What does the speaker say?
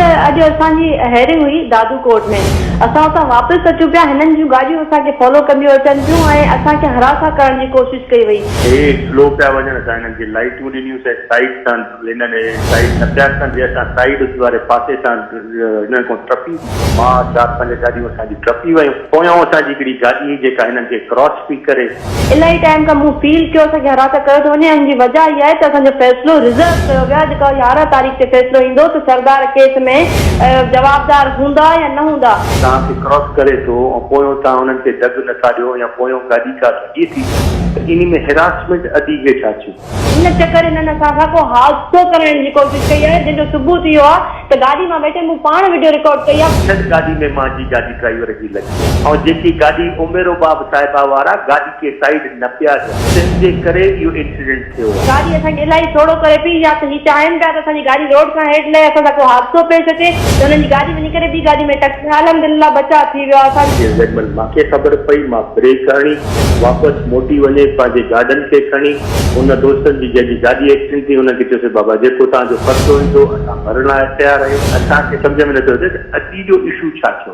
ته اڄ اسان جي هيئرنگ هئي دادو ڪورٽ ۾، اسان اتان واپس اچون پيا، هنن جون گاڏيون اسان کي فالو ڪنديون اچن پيون ۽ اسان کي هراسان ڪرڻ جي ڪوشش ڪئي وئي. هي سلو پيا وڃن، اسان هنن کي لائيٽون ڏنيون سي سائيڊ تان هنن سائيڊ نه پيا ڪن، جي اسان سائيڊ واري پاسي تان هنن کان ٽپي مان چار پنج گاڏيون اسان جي ٽپي ويون، پويان اسان جي هڪڙي گاڏي هئي جيڪا هنن کي ڪراس پئي ڪري. الاهي ٽائيم کان مون فيل ڪيو اسان کي هراسان ڪيو ٿو وڃي ۽ ان جي وجهه اها آهي ته اسان جو فيصلو رزرو ڪيو ويو آهي جيڪا 11 تاريخ تي فيصلو ايندو ته سردار ڪيس ۾ جوابدار هوندا يا نه هوندا. توهان کي ڪراس ڪري ٿو ۽ پويون توهان انهن کي دڳ نه ٿا ڏيو يا پويون گاڏي ڪا لڳي ٿي ته انهي ۾ هراسمينٽ ادي کي ڇا ٿيو؟ ان چڪر هنن اسان سان ڪو حادثو ڪرائڻ جي ڪوشش ڪئي آهي جنهن جو ثبوت اهو آهي ته گاڏي مان ويٺي مون پاڻ وڊيو رڪارڊ ڪئي آهي. ڇڏ گاڏي ۾ مان جي گاڏي ڊرائيور جي لڳي ۽ جيڪي گاڏي عميروباب صاحبه وارا گاڏي کي سائيڊ نه پيا ڏين تنهن جي ڪري اهو انسيڊنٽ ٿيو آهي. گاڏي اسان کي الاهي سوڙهو ڪري پئي يا ته هي چاهين پيا ته اسان جي گاڏي روڊ کان هيٺ لهي اسان سان ڪو حادثو پيش اچي ته هنن جي گاڏي وڃي ڪري ٻي گاڏي ۾ ٽڪ الحمدلله بچاء ٿي ويو آهي اسان. جنهن مهل مان کي خبر پئي مان بريڪ هڻي واپس موٽي وڃي پنهنجي گارڊن کي کڻي ان دوستن جي جنهن جي گاڏي ايڪسيڊنٽ ٿي انهن کي چيوسين بابا جيڪو توهان جو خرچو ايندو اسان ڀرڻ لاء تيار آهيون. اسان کي سمجهه ۾ نٿو اچي ته ادي جو اشو ڇا ٿيو.